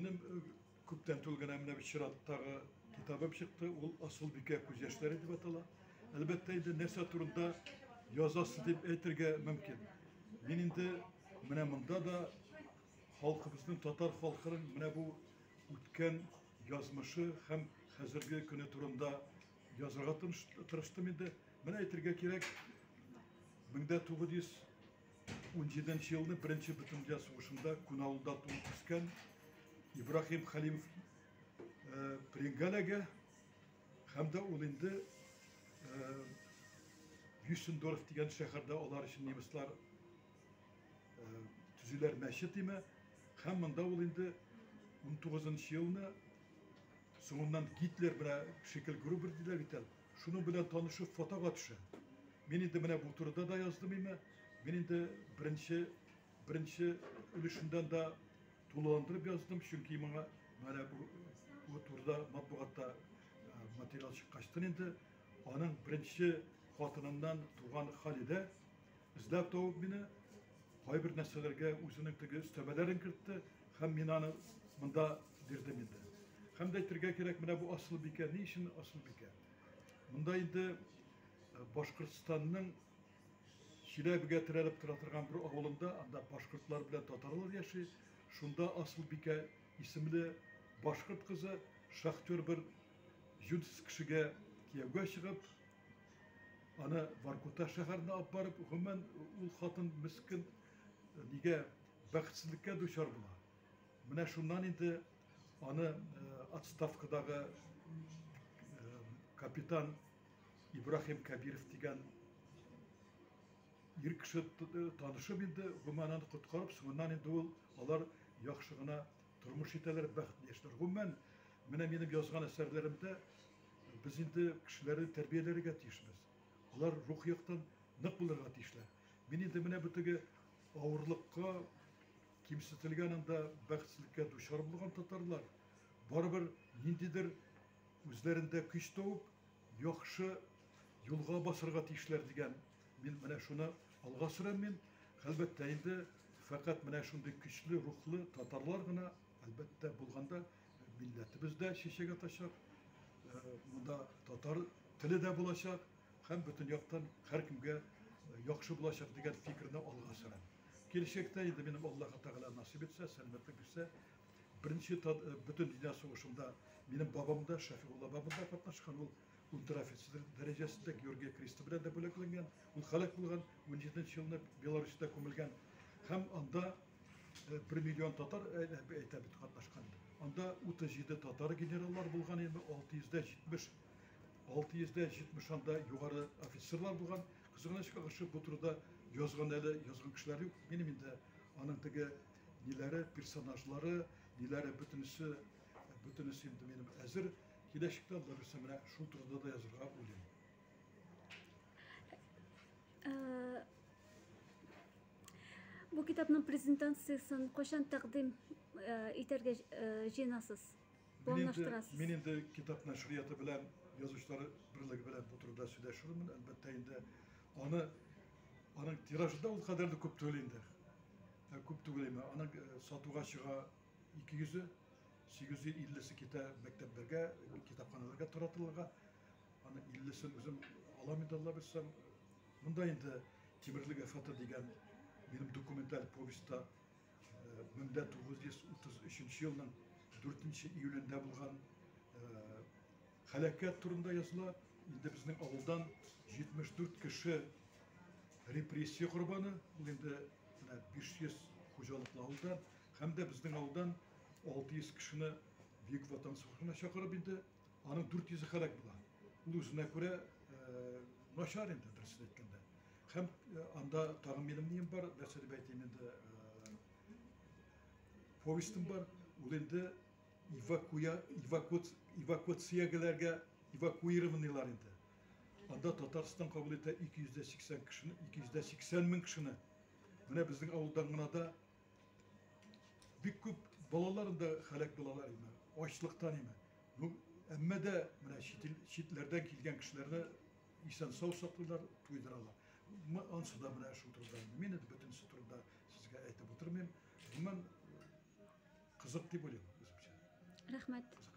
Минем күптән түгел генә менә бу чираттагы китабым чыкты. Ул Асылбикә күз яшьләре дип атала. Әлбәттә инде нәрсә турында язасы дип әйтергә мөмкин. Мин инде менә монда да халкыбызның, татар халкының менә бу үткән язмышы һәм хәзерге көне турында язарга тырыштым инде. Менә әйтергә кирәк, 1917 елны Беренче бөтендөнья сугышында Кунаулда туып үскән Ибраһим Хәлимов пленга эләгә һәм дә ул инде Вюссендорф дигән шәһәрдә алар өчен немецлар төзиләр мәчет име һәм монда ул инде 19 елны соңыннан Гитлер белән Шикель-Грубер диләр бит әле. Шуның белән танышып фотога төшә. Мин инде менә бу турыда да яздым име. Мин инде беренче беренче өлешендән дә тулыландырып яздым, чөнки моңа менә бу, бу турыда матбугатта материал чыккачтын инде аның беренче хатыныннан туган Халидә эзләп табып мине кайбер нәрсәләргә үзенең теге өстәмәләрен кертте һәм мин аны монда бирдем инде. Һәм дә әйтергә кирәк, менә бу Асылбикә, ни өчен Асылбикә? Монда инде Башкортстанның Чиләбегә терәлеп тора торган бер авылында, анда башкортлар белән татарлар яши. Шунда Асылбикә исемле башкорт кызы шахтер бер җүнсез кешегә кияүгә чыгып, аны Воркута шәһәренә алып барып, гомумән, ул хатын мескен нигә бәхетсезлеккә дучар була. Менә шуннан инде аны отставкадагы капитан Ибраһим Кәбиров дигән ир кеше танышып инде, гомумән аны коткарып, соңыннан инде ул алар яхшы гына тормыш итәләр, бәхетле яшиләр. Гомумән, менә минем язган әсәрләремдә без инде кешеләрне тәрбияләргә тиешбез. Алар рухи яктан нык булырга тиешләр. Мин инде менә бу теге авырлыкка кимсетелгән анда бәхетсезлеккә дучар булган татарлар барыбер ниндидер үзләрендә көч табып, яхшы юлга басырга тиешләр дигән мин менә шуны алга сөрәм мин. Әлбәттә инде фәкать менә шундый көчле рухлы татарлар гына әлбәттә булганда милләтебез дә чәчәк атачак, монда татар теле дә булачак һәм бөтен яктан һәркемгә яхшы булачак дигән фикерне алга сөрәм. Киләчәктә инде минем Аллаһы Тәгалә насыйп итсә, сәламәтлек бирсә, беренче бөтен дөнья сугышында минем бабам да, Шәфигулла бабам да катнашкан, ул унтер-офицер дәрәҗәсендә Георгий Кресты белән дә бүләкләнгән, ул һәлак булган, 17 елны Беларусьта күмелгән. Һәм анда 1 миллион татар әйтә бит катнашкан. Анда 37 татар генераллар булган инде, 670 670 анда югары офицерлар булган. Кызганычка каршы бу турыда язган әле язган кешеләр юк. Минем инде аның теге ниләре, персонажлары, ниләре бөтенесе бөтенесе инде минем әзер. Киләчәктә Алла бирсә менә шул турыда да язырга уйлыйм. Бу китапның презентациясен кайчан тәкъдим итәргә җыенасыз? Планлаштырасыз? Мин инде китап нәшрияты белән, язучылар берлеге белән бу турыда сөйләшермен. Әлбәттә инде аны аның тиражы да ул кадәрле күп түгел инде. Күп түгел инде. Аның сатуга чыга 200-е, 850-се китә мәктәпләргә, китапханаларга таратылырга. Аны 50-сен үзем алам инде, Алла бирсә. Монда инде Тимерлек афәте дигән минем документаль повестьта 1933 елның 4 июлендә булган һәлакәт турында языла. Инде безнең авылдан 74 кеше репрессия корбаны, ул инде менә 500 хуҗалыклы авылдан, һәм дә безнең авылдан 600 кешене Бөек Ватан сугышына чакырып инде, аның 400-е һәлак була. Ул үзенә күрә начар инде, дөресен әйткәндә. Һәм анда тагын минем нием бар, нәрсә дип әйтим инде, повестем бар. Ул инде эвакуя, эвакуациягеләргә эвакуированныйлар инде. Анда Татарстан кабул итә 280 кешене, 280 мең кешене. Менә безнең авылдан гына да бик күп балалар да һәлак булалар име, ачлыктан име. Ну, әмма дә менә чит читләрдән килгән кешеләрне исән-сау саклыйлар, туйдыралар. Ансы да менә шул турыда. Мин инде бөтенесе турында сезгә әйтеп утырмыйм. Гомумән, кызык дип уйлыйм үземчә. Рәхмәт.